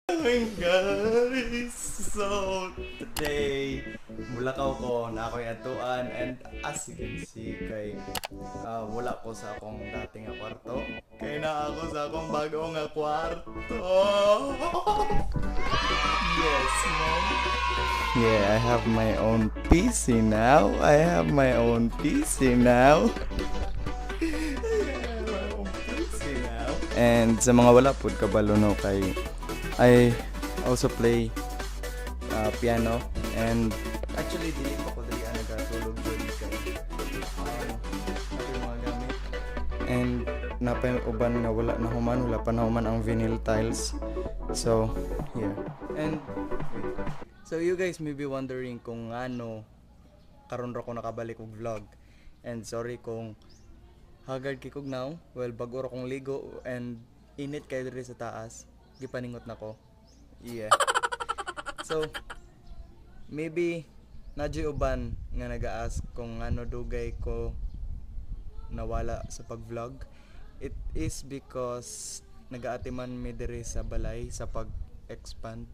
Doing, guys? So, today, mulakaw ko na ako'y atuan and as you can see, kay wala ko sa akong dating nga kwarto. Kay na ako sa akong bago nga kwarto. Yes, man. Yeah, I have my own PC now. I have my own PC now. I have my own PC now. And sa mga wala pud kabalo, no, kay I also play piano and actually dili pa ko diri nagatulog jud kay yung mga gamit and napay uban nga wala na human, wala pa na human ang vinyl tiles. So, yeah. And wait. So you guys may be wondering kung ano karon ra ko nakabalik og vlog. And sorry kung haggard kay kog now. Well, bag-o ra kong ligo and init kay diri sa taas. Gipaningot na ko. Yeah. So, maybe nadyo'y uban nga nag-ask kung ano dugay ko nawala sa pag-vlog. It is because nagaatiman mi diri sa balay sa pag-expand.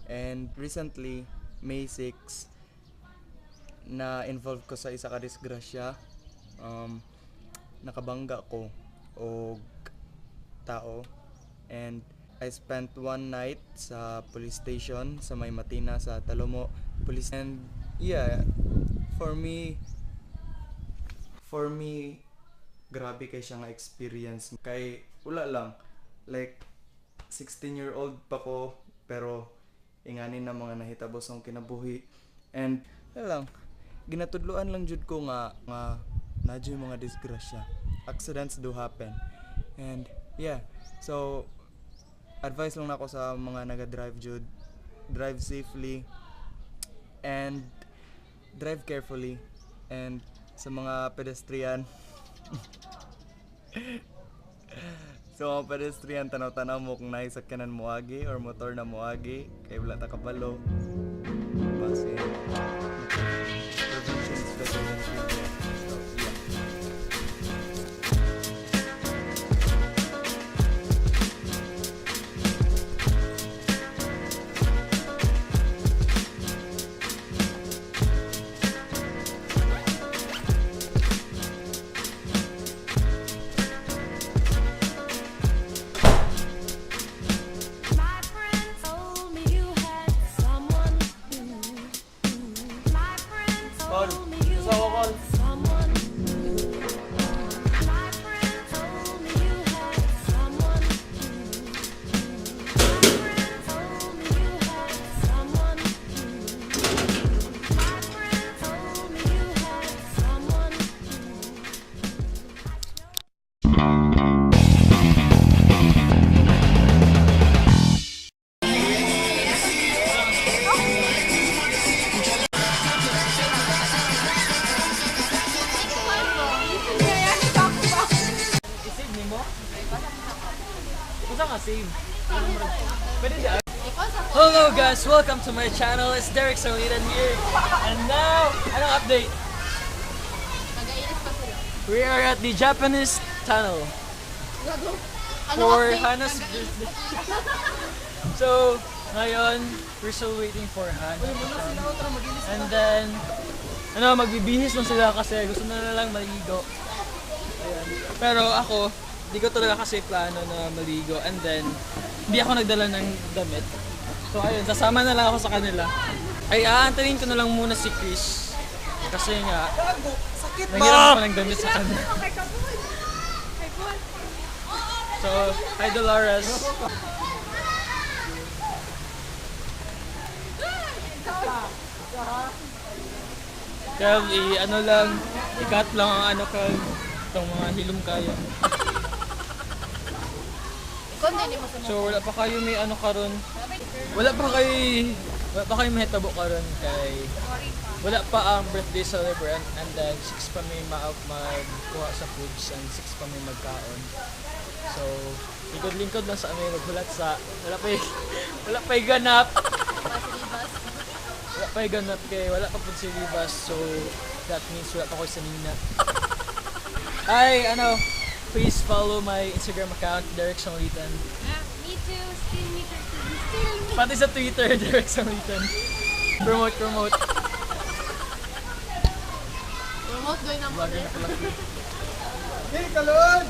And recently, May 6, na involved ko sa isa ka disgrasya. Nakabangga ko og tao and I spent one night sa police station sa may Matina sa Talomo Police. And yeah, for me grabe kay siya nga experience kay wala lang, like 16-year-old pa ko pero ingani na mga nahitabo sa akong kinabuhi. And wala lang, ginatudloan lang jud ko nga naa juy mga disgrasya, accidents do happen. And yeah, so advice lang nako sa mga naga-drive jud, drive safely and drive carefully. And sa mga pedestrian, tanaw-tanaw mo kung naay sakyanan moagi or motor na moagi kay wala ta kabalo. Basin prevention is better than cure. So yeah. My friend told me you had someone new. My friend told me you had someone new. My friend told me you had someone new. My friend told me you had someone new. My friend told me you had someone new. I-save nimo? Unsa nga save? Pwede siya. Hello guys, welcome to my channel. It's Derek Solidan here. And now, anong update? Nag-ainis pa sila. We are at the Japanese tunnel Gago. Ano for update? Hana's Nag-ainis birthday. pa sila. So, ngayon, we're still waiting for Hana to come. And then, ano, magbibihis lang sila kasi gusto na lang maligo. Ayan. Pero ako, di ko talaga kasi plano na maligo. And then, hindi ako nagdala ng damit. So ayun, sasama na lang ako sa kanila. Ay, aantayin ko na lang muna si Chris. Kasi nga, Sakit! nanghiram ako ng damit sa kanya. So, hi, Dolores. Kev, i ano lang, i-cut lang ang ano, Kev, itong mga hilom kaya. Konti ni mo sa So wala pa kayo may ano karon. Wala pa kayo mahitabo karon kay wala pa ang birthday celebrant and then 6 pa may magkuha sa foods and 6 pa may magkaon. So lingkod-lingkod lang sa amin maghulat sa wala pa ganap. Libas. Wala pa ganap kay wala pa pud si Libas, so that means wala pa ko sa Nina. Ay, ano, please follow my Instagram account, Derek Sanglitan. Ah, me too. Still me 13. Pati sa Twitter, Derek Samaritan. Promote, promote. Promote doon ang Vlogger na pala. Hey, kalod!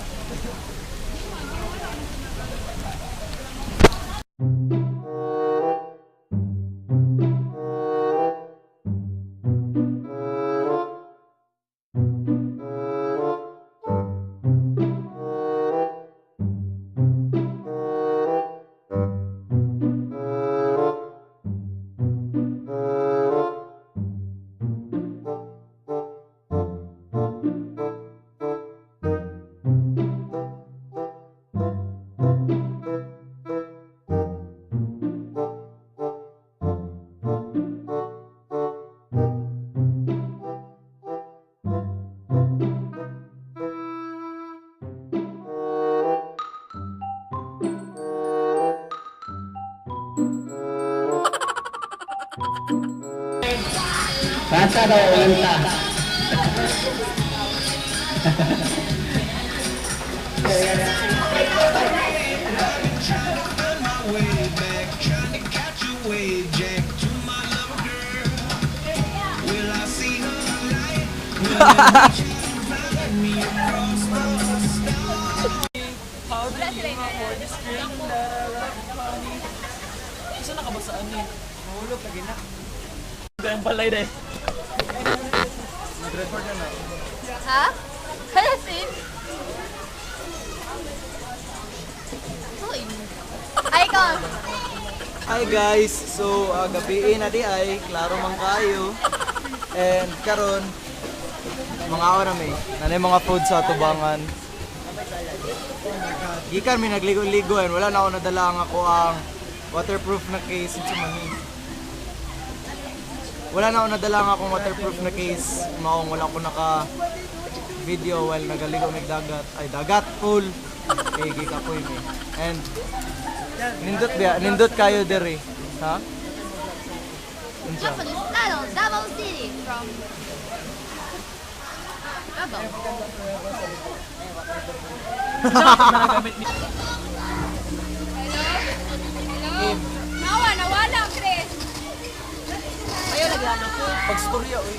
Basta daw, kanta. How do you afford this drink that I love, honey? Isa nakabasaan eh. Mahulog lagi na. Ang balay dahil. Nag-record na na. Ha? Kaya sin? Uy. Ay, ikaw. Hi guys! So, gabi na di ay, klaro man kayo. And karon mga oras may, nanay mga food sa tubangan. Gikan mi nagligo-ligo and wala na ako nadala ang ako ang waterproof na case unsa man ni. Wala na ako nadala ang akong waterproof na case. Maong wala ko naka video while nagaligo mig dagat. Ay dagat full. Kay gikapoy mi. And nindot biya, nindot kayo diri. Ha? Unsa? Japanese style, Davao City from Davao. Nakagamit ni Hello? Nawa, nawala, Chris. Ayaw, naglano ko. Pagstorya oy.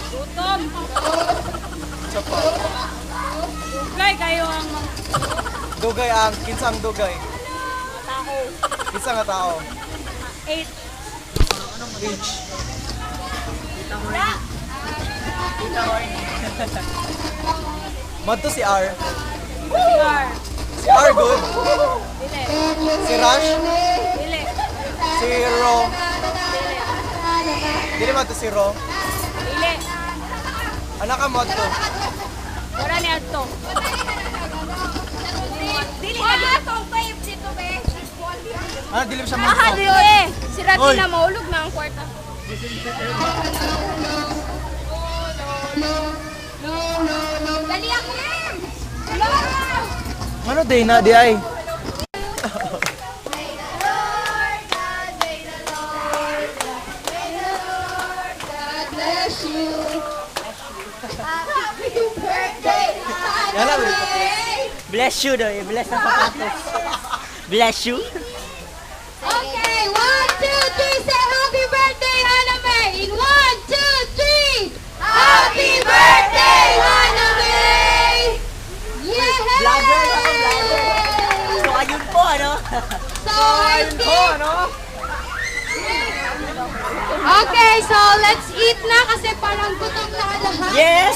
Gutom. Sa pa. Dugay kayo ang mga Dugay ang kinsang dugay. tao. Kinsa nga tao? Eight. H. Madto si R. R. Si R good. Dili. Si Rush. Dili. Si Ro. Dili madto si Ro. Dili. Anak ka madto. Wala ni Adto. Dili ka atong tape dito be. Ano dili siya Aha, madto? dili. Si Rafi Oy. na maulog na ang kwarta. Dali ako, ma'am. Hello. Ano day na di ay? Bless you. Happy birthday. Yala, wala. Bless you daw, eh. Bless ang sapatos. Bless you. Okay, one, two, three, say happy birthday, Hannah May! In one, two, three! Happy birthday, Hannah May! Yeah! Vlogger ako, vlogger. So, ayun po, ano? So, I Oh, think... ano? Okay, so let's eat na kasi parang gutom na lahat. Yes!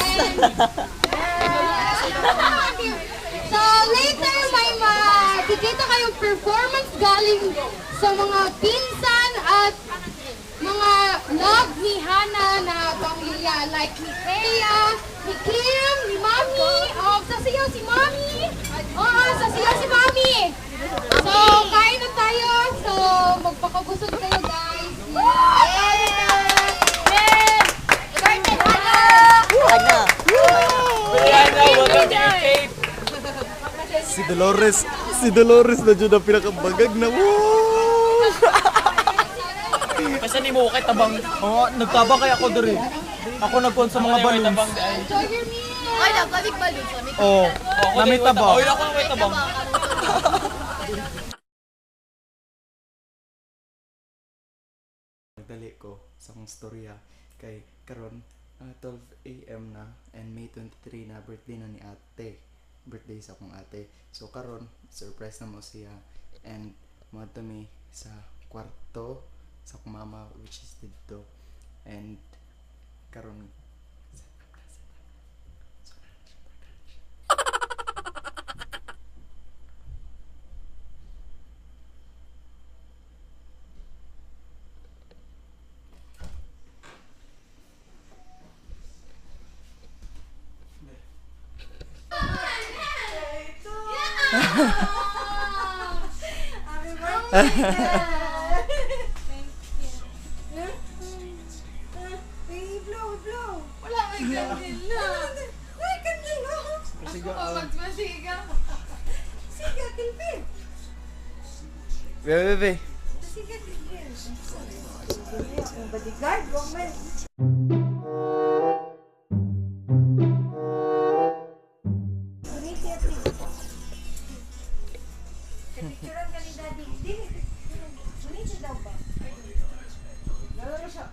So later may makikita kayong performance galing sa mga pinsan at mga love ni Hana na pamilya like ni Kea, ni Kim, ni Mami, oh, sasayaw si Mami. Oo, sasayaw si Mami. So, kain na tayo. So, magpakabusog kayo guys. Yeah! Yes! Birthday, Hana! Ano? Brianna, welcome to your cave. Si Dolores, si Dolores na jud ang pinakabagag na. Woo! Basta ni mo kay tabang. Oo, nagtabang kay ako diri. Ako nagkuhan sa mga balloons. Tabang di ay. Enjoy your meal! Ay, nagpalig balloons. Oo, Ako namit di- tabang. Oy, ako may tabang. Magdali ko sa akong storya kay karon 12 AM na and May 23 na birthday na ni ate. Birthday sa akong ate. So karon surprise na mo siya and moadto mi sa kwarto sa akong mama, which is didto, and karon set up na, set up na. So, na siya, na siya. Happy birthday! Thank you. Hey, blow, blow. Wala, may candle na. May candle na. Ako pa magmasiga. Sige, tilpil. Bebe, bebe. Sige, tilpil. Akong bodyguard, woman. Bonita, ate. Picturean ka ni Daddy. Dili. Bonita daw ba? Lalo siya.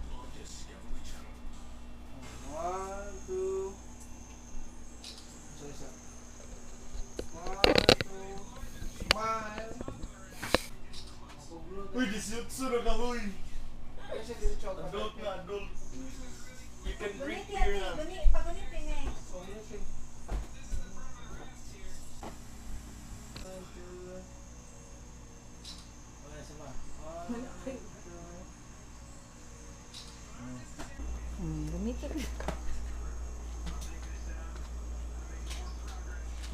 One, two. Isa, isa. One, two. Smile. Uy, 18 na ka, uy. Adult na, adult. You can drink Bonita, beer ate. na. Pagunit eh. Gumito.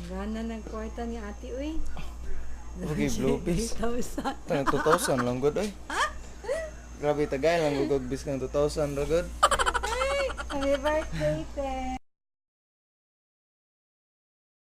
Gana ng kwarta ni ate, uy. Okay, blue piece. 8,000. Tang 2,000 lang gud, oy. Grabe tagay lang gud bis kang 2,000 ra gud. Happy birthday, te.